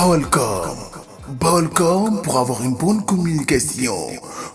Balcom. Balcom pour avoir une bonne communication.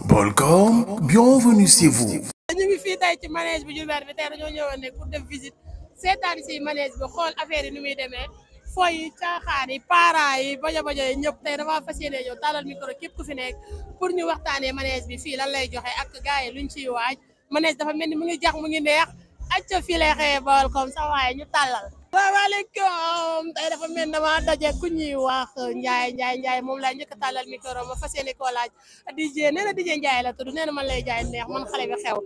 Balcom, bienvenue chez vous. ñu ngi fii tey ci manège bi Diourbel bi tey dañoo ñëwoon ne pour def visite seetaan si manège bi xool affaire yi ni muy demee fooy yi caaxaan yi parents yi baja yi ñëpp tey dafa fas yéene ñëw tàllal micro képp ku fi nekk pour ñu waxtaanee manège bi fii lan lay joxe ak gars yi luñ ciy waaj manège dafa mel ni mu ngi jax mu ngi neex acca fii lay xëyee bool comme ça waaye ñu tàllal. salaamaaleykum tey dafa mel dama daje ku ñuy wax Ndiaye moom laa njëkk a tàllal micro ma fas yéene koo laaj DJ nee na DJ Ndiaye la tudd nee na man lay jaay neex man xale bi xew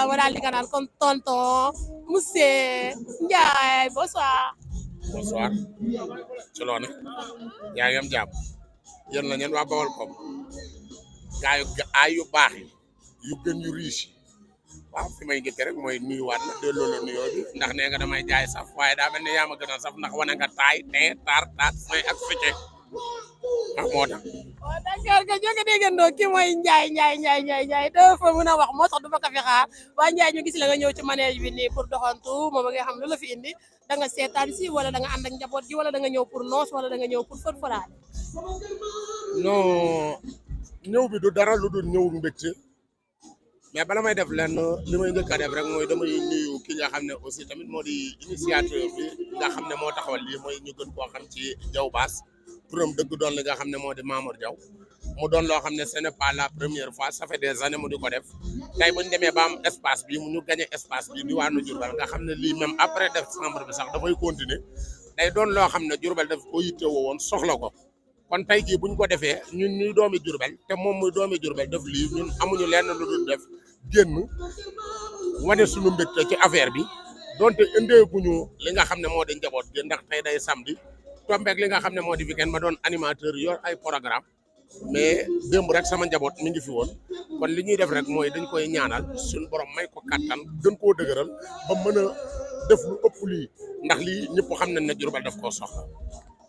ma daal di ko naan kon tonton monsieur Ndiaye bonsoir. Bonsoir ci loone yaa ngi am jàmm yéen la ñeen waa Baolcom gaa yu ay yu baax yi yu gën yu riche yi waaw fi may njëkk rek mooy nuyuwaat na delloo la nuyoo bi ndax nee nga damay jaay saf waaye daa mel ne yaa ma gën a saf ndax wane nga taay tee tar taat fay ak fecce moo tax. waaw d'accord que jóge déggandoo ki mooy Ndiaye dafa mën a wax moo tax du ma ko fi xaar waa Ndiaye ñu gis la nga ñëw ci manège bi nii pour doxantu moom nga xam lu la fi indi da nga seetaan si wala da nga ànd ak njaboot gi wala da nga ñëw pour noos wala da nga ñëw pour fër-fëraale. non ñëw bi du dara lu dul ñëw mbégte mais bala may def lenn li may njëkk a def rek mooy damay nuyu ki nga xam ne aussi tamit moo di initiateur bi nga xam ne moo taxawal lii mooy ñu gën koo xam ci Diaw Bass turam dëgg doon li nga xam ne moo di Mamour Diaw mu doon loo xam ne ce n'est pas la première fois ça fait des années mu di ko def tey bu ñu demee ba am espace bi mu ñu gagné espace bi diwaanu Diourbel nga xam ne lii même après décembre bi sax dafay continuer day doon loo xam ne Diourbel daf ko yittewoo woon soxla ko kon tey jii bu ñu ko defee ñun ñuy doomi Diourbel te moom muy doomi Diourbel def lii ñun amuñu lenn lu dul def génn wane suñu mbégte ci affaire bi donte indeeguñu li nga xam ne moo di njaboot gi ndax tey day samedi tombeeg li nga xam ne moo di weekend ma doon animateur yor ay programme mais démb rek sama njaboot mi ngi fi woon kon li ñuy def rek mooy dañ koy ñaanal suñu borom may ko kattan gën koo dëgëral ba mën a def lu ëpp lii ndax lii ñëpp xam nañ ne Diourbel daf koo soxla.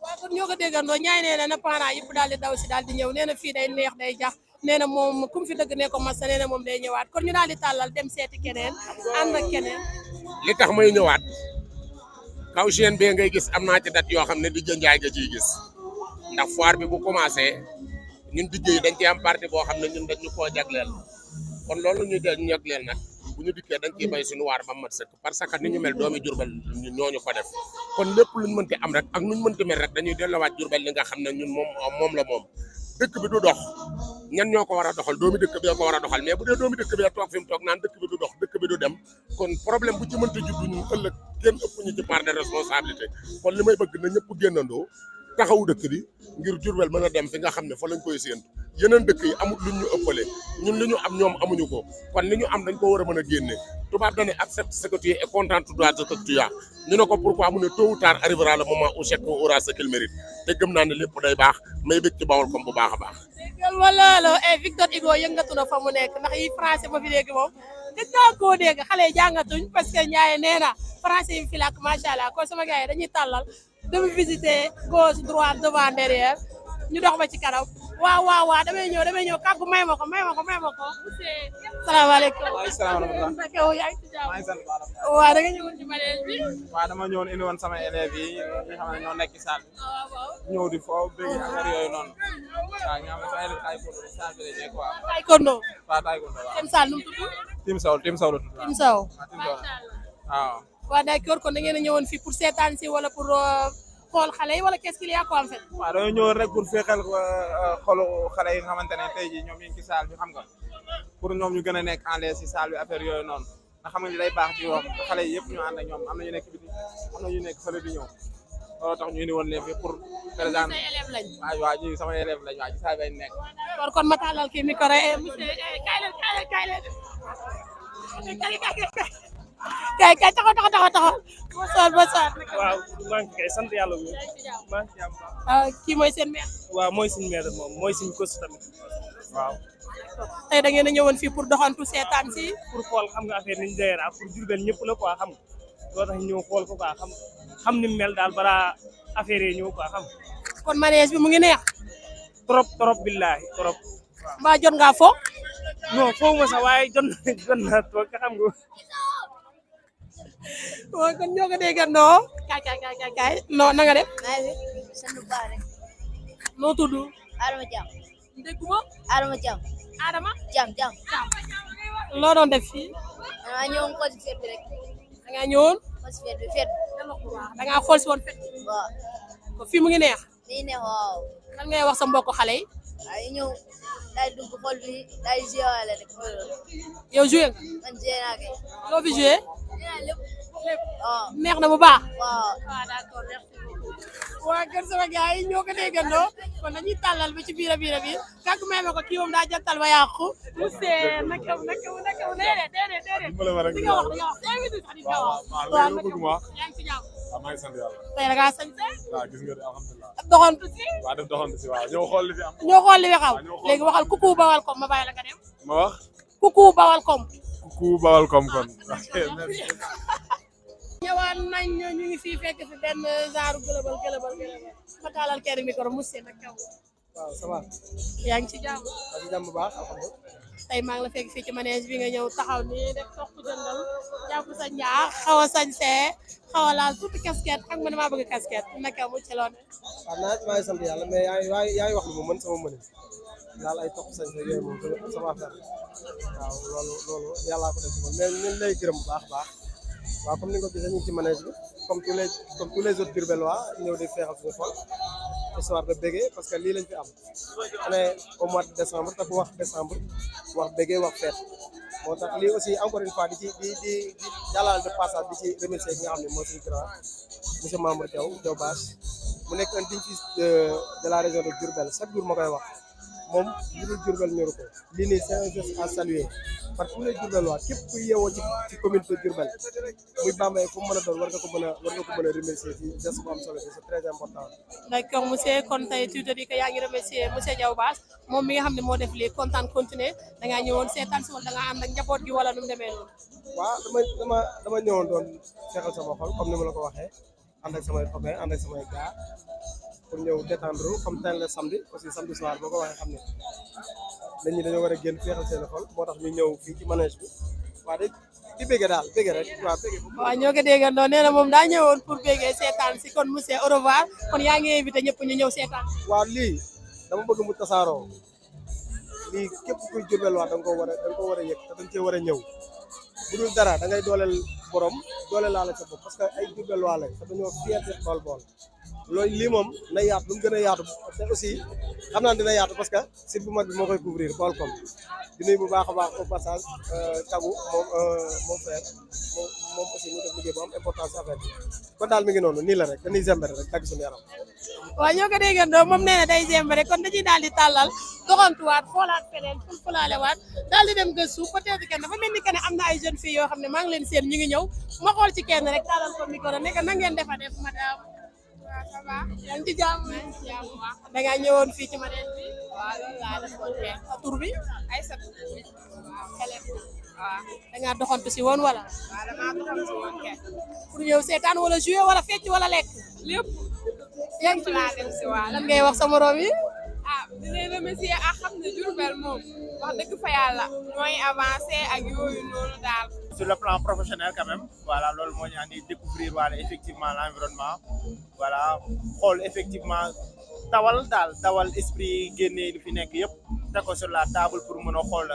waaw kon ñoo ko déggandoo ñaay nee na parents yëpp daal di daw si daal di ñëw nee na fii day neex day jax nee na moom ku mu fi dëgg ne ko massa nee na moom day ñëwaat kon ñu daal di tàllal dem seeti keneen ànd ak keneen. li tax may ñëwaat kaw chaîne bi ngay gis am naa ci date yoo xam ne DJ Ndiaye nga ciy gis ndax foire bi bu commencé ñun DJ yi dañ ci am partie boo xam ne ñun dañ ñu koo jagleel kon loolu ñu jagleel nag bu ñu dikkee dañ ciy bay suñu waar ba mat sëkk parce que ni ñu mel doomi Diourbel ñooñu ko def kon lépp luñ mënti am rek ak nuñ mënti mel rek dañuy delluwaat Diourbel li nga xam ne ñun moom la moom dëkk bi du dox ñan ñoo ko war a doxal doomi dëkk bi ko war a doxal mais bu dee doomi dëkk bi toog fi mu toog naan dëkk bi du dox dëkk bi du dem kon problème bu ci mënta juddu ñun ëllëg kenn ëpp ñu ci part de responsabilité kon li may bëgg na ñëpp génnandoo taxawu dëkk bi ngir Diourbel mën a dem fi nga xam ne fa lañ koy séentu yeneen dëkk yi amul luñ ñu ëppale ñun li ñu am ñoom amuñu ko kon li ñu am dañ ko war a mën a génne tubaab dañ ne accepte ce que tu es et content de ce que tu as ñu ne ko pourquoi mu ne tôt ou tard arrivera le moment où chacun aura ce qu'il mérite te gëm naa ne lépp day baax may bëgg ci Baolcom bu baax a baax. déggal wala Victor Hugo yëngatu na fa mu nekk ndax yi français ma fi dégg moom gëj naa koo dégg xale yi jàngatuñ parce que Ndiaye nee na français yi fi làkk macha allah kon sama gars yi dañuy tàllal dama visiter gauche droite devant derrière ñu dox ba ci kanam waaw damay ñëw kàggu may ma ko. salaamaaleykum. waaleykum salaam wa rahmatulah. naka yow yaa ngi ci jàmm. maa ngi sant bu baax. waaw da nga ñëwoon ci manège bi. waaw dama ñëwoon indi woon sama élèves yi nga xam ne ñoo nekk ci salle bi. ñëw di foofu bëgg affaire yooyu noonu. waaw nga xam ne sama élève taekwondo bi salle bi la nekk waaw. taekwondo. waaw taekwondo waaw. seen salle nu mu tudd. Tim Sow la tudd waaw. Tim Sow. waaw. waaw d'accord kon da ngeen a ñëwoon fii pour seetaan si wala pour xool xale yi wala qu'est-ce qu'il y a quoi en fait. waaw dañoo ñëwoon rek pour féexal xolu xale yi nga xamante ne tey jii ñoom ñu ngi ci salle bi xam nga pour ñoom ñu gën a nekk en l'aise ci salle bi affaire yooyu noonu nga xam ne day baax ci yoon xale yi yëpp ñu ànd ak ñoom am na ñu nekk biti am na ñu nekk fële di ñëw loolu tax ñu indi woon leen fi pour présenter. say élèves lañ. waaw ñii sama élève lañ waaw ci salle bi lañ nekk. kon ma tàllal kii micro monsieur kaay leen. kay taxaw. bonsoir. waaw maa ngi kay sant yàlla bu maa ngi ci am kii mooy seen maire. waaw mooy suñu maire moom mooy suñu coach tamit waaw tey da ngeen a ñëwoon fii pour doxantu seetaan si. pour xool xam nga affaire ni ñu doyee daal pour Diourbel ñëpp la quoi xam nga loo tax ñëw xool ko quoi xam ni mu mel daal balaa affaire yi ñëw quoi xam kon manège bi mu ngi neex. trop billahi trop mbaa jot ngaa fo. non foofu ma sax waaye jot naa toog xam nga waaw kon ñoo ko déggandoo. kaay non na nga def. noo tudd. Adama Thiam. dégguma. Adama Thiam. Adama. Thiam. loo doon def fii. maa ñëwoon xool si fête bi rek. da ngaa ñëwoon. xool si fête bi. da ngaa xool si woon fête. waaw. ko fii mu ngi neex. nii ne waaw. lan ngay wax sa mbokk xale yi. ay ñëw daay dugg xool bi daay joué waale rek. yow joué nga. man joué naa kay. loo fi joué. lépp. waaw. neex na bu baax. waaw. d'accord merci beaucoup. waa kër sama gars yi ñoo ko déggandoo kon dañuy tàllal ba ci biir a biir kàggu may ma ko kii moom daa jantal ba yàqu. monsieur naka déedéet. di nga wax invité sax di nga wax. waaw naka yaa ngi si jàmm. waaw maa ngi sant yàlla. tey da ngaa sañ see. waaw gis nga de alhamdulilah. doxantu si. waaw def doxantu si waaw ñëw xool li fi am. ñoo xool li fi xaw léegi waxal kuku bawal kom ma bàyyi la nga dem. ma wax. kuku bawal kom. ku bawal kom kon. ñëwaat nañ ñu ngi fii fekk fi benn genre gëlëbal ma taalal kenn micro monsieur nag kaw. waaw ça va. yaa ngi ci jàmm. maa ngi jàmm bu baax alhamdulilah. tey maa ngi la fekk fii ci manège bi nga ñëw taxaw nii def toog jëndal jàpp sa ñaax xaw a sañsee xaw a laal tuuti casquette xam nga damaa bëgg casquette naka mu ci loone. waaw naa maa ngi sant yàlla mais yaa ngi wax lu ma mën sama mënin daal ay topp sañse yooyu moom sama affaire waaw loolu yàllaa ko def ci moom mais ñu lay gërëm bu baax a baax waaw comme ni nga ko gisee ñu ngi ci manège bi comme tous les autres Diourbellois ñëw di feexal suñu xol histoire de bégué parce que lii lañ fi am on est au mois de décembre te ku wax décembre wax bégué wax fête moo tax lii aussi encore une fois di jàllale de passage di ci remercier ki nga xam ne moo suñu grand monsieur Mamour Diaw Bache mu nekk un digne fils de la région de Diourbel chaque jour ma koy wax moom li dul Diourbel ñoru ko lii nii c'est un geste à saluer parce que tous les Diourbellois képp ku yeewoo ci commune de Diourbel muy Bambey fu mu mën a doon war nga ko mën a remercier ci geste bu am solo bi c'est très important. d'accord monsieur kon tey tu te dis que yaa ngi remercier monsieur Diaw Bache moom mi nga xam ne moo def lii kontaan continuer da ngaa ñëwoon seetaan si wala da ngaa ànd ak njaboot gi wala nu mu demee noonu. waaw dama ñëwoon doon feexal sama xol comme ni ma la ko waxee ànd ak samay copains ànd ak samay gars pour ñëw détendre comme tey la samedi aussi samedi soir boo ko waxee xam ne dañu dañoo war a génn feexal seen xol moo tax ñu ñëw fii ci manège bi waaw di béggee daal béggee rek waaw béggee. waaw ñoo ko déggandoo nee na moom daa ñëwoon pour béggee seetaan si kon monsieur au revoir kon yaa ngi invité ñëpp ñu ñëw seetaan. waaw lii dama bëgg mu tasaaroo lii képp kuy Diourbel waa da nga ko war a yëg te dañ cee war a ñëw bu dul dara da ngay dooleel borom dooleel laa la sa bopp parce que ay Diourbel waa lañ te dañoo fierté bool loolu lii moom na yaatu lu mu gën a yaatu te aussi xam naa dina yaatu parce que site bu mag bi moo koy couvrir Baolcom di nuyu bu baax a baax au passage Kabou moom frère moom aussi mu def liggéey bu am importance affaire bi kon daal mi ngi noonu nii la rek dañuy zembere rek dagg suñu yaram. waaw ñoo ko déggandoo moom nee na day zembere kon dañuy daal di tàllal doxantuwaat xoolaat feneen fulaalewaat daal di dem gëstu peut-être que dafa mel ni que ne am na ay jeunes filles yoo xam ne maa ngi leen seen ñu ngi ñëw ma xool ci kenn rek tàllal ko micro ne que na ngeen defa def madame. waaw ça va yaa ngi ci jàmm da ngaa ñëwoon fii ci manège bi waaw loolu laa defoon kenn tur bi Aïssatou waaw xale waaw da ngaa doxantu si woon wala waaw damaa doxantu si woon kenn pour ñëw seetaan wala jouer wala fecc wala lekk lépp yaa ngi ci laa dem si waaw lan ngay wax sa morom yi ah di leen remercier ak xam ne Diourbel moom wax dëgg fa yàlla ñooy avancé ak yooyu noonu daal. Sur le plan professionnel quand même voilà loolu moo ñu andi découvrir wala effectivement l'environnement voilà xool effectivement dawal esprit génnee lu fi nekk yëpp teg ko sur la table pour mën a xool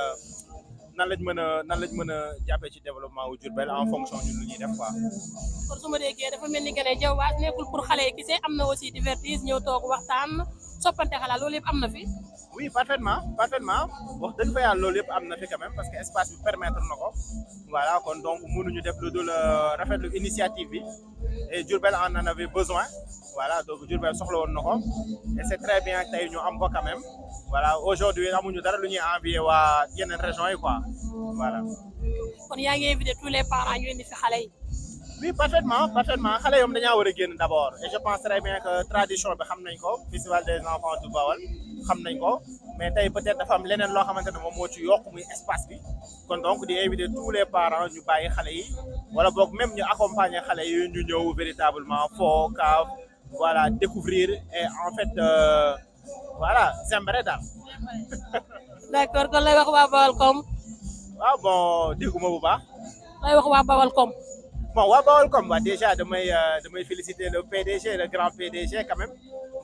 nan lañ mën a jàppee ci développement wu Diourbel en fonction ñun lu ñuy def quoi. kon su ma déggee dafa mel ni que ne Diaw Bache nekkul pour xale yi kese am na aussi divertise ñëw toog waxtaan soppante xalaat loolu yëpp am na fi. oui parfaitement wax dëgg fa yàlla loolu yëpp am na fi quand même parce que espace bi permettre na ko voilà kon donc mënuñu def lu dul rafetlu initiative bi et Diourbel en avait besoin voilà donc Diourbel soxla woon na ko et c'est très bien tey ñu am ko quand même voilà aujourd'hui amuñu dara lu ñuy envier waa yeneen régions yi quoi voilà. kon yaa ngi invité tous les parents ñu indi fi xale yi. oui parfaitement xale yoom dañaa war a génn d'abord et je pense très bien que tradition bi xam nañ ko festival des enfants du Baol xam nañ ko mais tey peut-être dafa am leneen loo xamante ne moom moo ci yokk muy espace bi kon donc di inviter tous les parents ñu bàyyi xale yi wala boog même ñu accompagner xale yi ñu ñëw véritablement foo kaaf voilà découvrir et en fait voilà zembere daal. d'accord kon lay wax waa Baolcom. waaw bon dégguma bu baax. lay wax waa Baolcom. bon waa Baolcom déjà damay féliciter le PDG le grand PDG quand même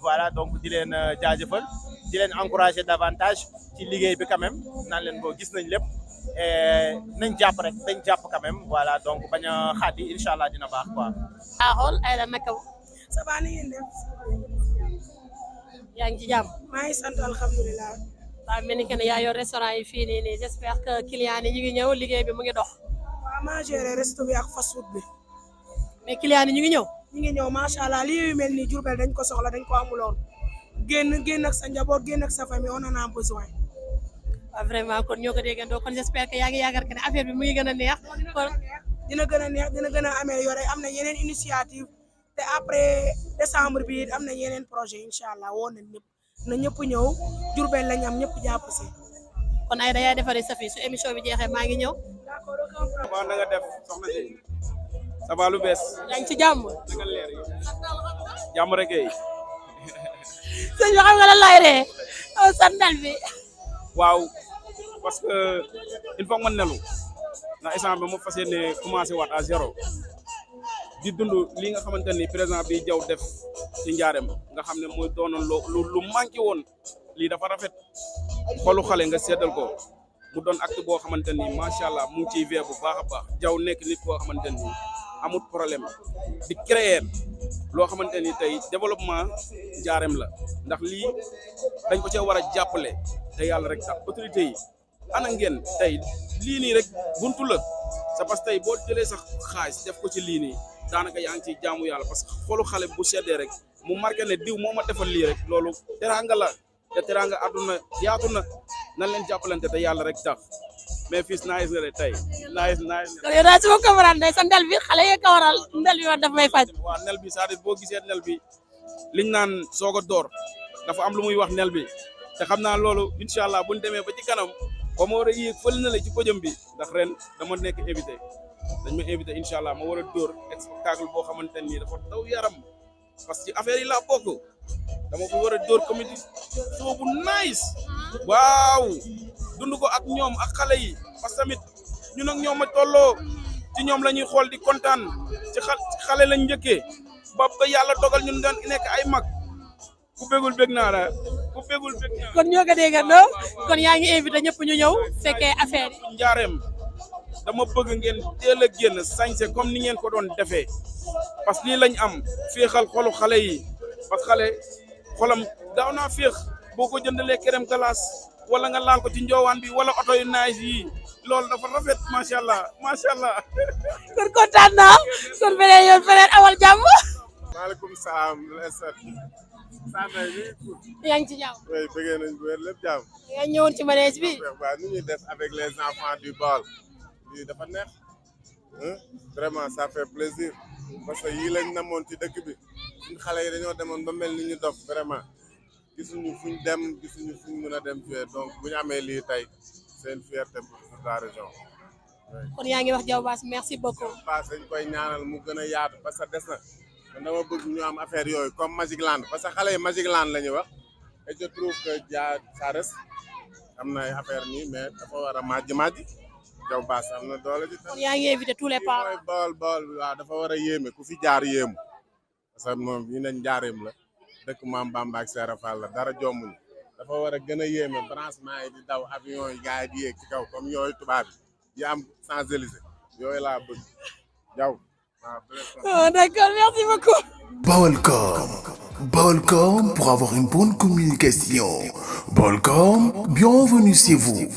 voilà donc di leen jaajëfal di leen encourager davantage ci liggéey bi quand même naan leen boo gis nañ lépp nañ jàpp rek dañ jàpp quand même voilà donc bañ a xaadi incha allah dina baax quoi. xool ay la naka ça va ni ngeen def. yaa ngi ci jàmm. maa ngi sant alhamdulilah. waaw mel ni que ne yaa yor restaurant yi fii nii nii j'espère que clients yi ñu ngi ñëw liggéey bi mu ngi dox. waaw maa géré resto bi ak fast food bi. mais clients yi ñu ngi ñëw. ñu ngi ñëw macha allah lii yu mel nii Diourbel dañ ko soxla dañ ko amuloon génn ak sa njaboot génn ak sa famille on en a besoin. waaw vraiment kon ñoo ko déggandoo kon j'espère que yaa ngi yaakaar que ne affaire bi mu ngi gën a neex. kon dina gën a neex dina gën a amélioré am na yeneen initiative te après décembre bi am na yeneen projet incha allah woo nañ ñëpp na ñëpp ñëw Diourbel lañ am ñëpp jàpp si. kon ay da yaay defaree sa fi su émission bi jeexee maa ngi ñëw. waaw na nga def soxna si ça va lu bees. yaa ngi ci jàmm. na nga leer yi jàmm rek yi. sëñ bi xam nga lan laay ree sandal bi. waaw parce que il faut nga nelu ndax instant bi mu fas yéene commencé waat à zéro di dund li nga xamante ni président bi jaw def ci njaareem nga xam ne mooy doonoon lu manqué woon lii dafa rafet xolu xale nga seddal ko mu doon acte boo xamante ni macha allah mu ngi ciy veillé bu baax a baax jaw nekk nit koo xamante ni amul problème di créer loo xamante ni tey développement njaareem la ndax lii dañ ko cee war a jàppale te yàlla rek tax autorité yi ana ngeen tey lii nii rek buntu la c'est parce que tey boo jëlee sax xaalis def ko ci lii nii daanaka yaa ngi ciy jaamu yàlla parce que xolu xale bu seddee rek mu marqué ne diw moo ma defal lii rek loolu teraanga la te teraanga àdduna yaatu na nan leen jàppalante te yàlla rek tax mais fii naaj nga de tey naaj. kon yow daal su ma comprendre day sa ndel bi xale yee ko waral ndel bi war daf may faj. waaw nel bi c'est-à-dire boo gisee nel bi liñ naan soog a door dafa am lu muy wax nel bi te xam naa loolu incha allah buñ demee ba ci kanam ba ma war a yéeg fële na la ci podium bi ndax ren dama nekk invité dañ ma invité incha allah ma war a dóor spectacle boo xamante ni dafa daw yaram parce que affaire yi laa bokk dama ko war a dóor comédie show bu nice waaw dund ko ak ñoom ak xale yi parce que tamit ñun ak ñoom a tolloo ci ñoom la ñuy xool di kontaan ci xale lañ njëkkee ba yàlla dogal ñun daan nekk ay mag ku bégul bég naa la ku bégul bég naa kon ñoo ko déggandoo kon yaa ngi invité ñëpp ñu ñëw fekkee affaire yi. njaareem dama bëgg ngeen teel a génn sañse comme ni ngeen ko doon defee parce que lii lañ am féexal xolu xale yi parce que xale xolam daaw naa féex boo ko jëndalee kerem glace wala nga laal ko ci njoowaan bi wala oto yu naaj yi loolu dafa rafet macha allah macha allah. kon kontaan naa kon beneen yoon beneen awal jàmm. maaleykum salaam. yaa ngi ci jàmm. oui bëggee nañ bu wér lépp jàmm. yaa ñëwoon ci manège bi. waaw nu ñuy def avec les enfants du Baol lii dafa neex vraiment ça fait plaisir parce que yii lañ namoon ci dëkk bi suñ xale yi dañoo demoon ba mel ni ñu dof vraiment gisuñu fuñ dem gisuñu fuñ mën a dem fii donc bu ñu amee lii tey c'est une fierté pour toute la région. kon yaa ngi wax Diaw Bass merci beaucoup. Bass dañ koy ñaanal mu gën a yaatu parce que des na man dama bëgg ñu am affaire yooyu comme Magic Land parce que xale yi Magic Land la ñuy wax et je trouve que ça reste am na ay affaire nii mais dafa war a màjj Diaw Bass am na doole ji. kon yaa ngi invité tous les parents. bool waaw dafa war a yéeme ku fi jaar yéemu parce que moom ñu ne njaareem la dëkk Maam Bamba ak Serap Fall la dara jommuñu dafa war a gën a yéeme branchement yi di daw avion yi gars yi di yéeg ci kaw comme yooyu tubaab yi am Champs-Élysées yooyu laa bëgg Diaw. Oh, d'accord, merci beaucoup. Baolcom pour avoir une bonne communication. Baolcom, bienvenue chez vous.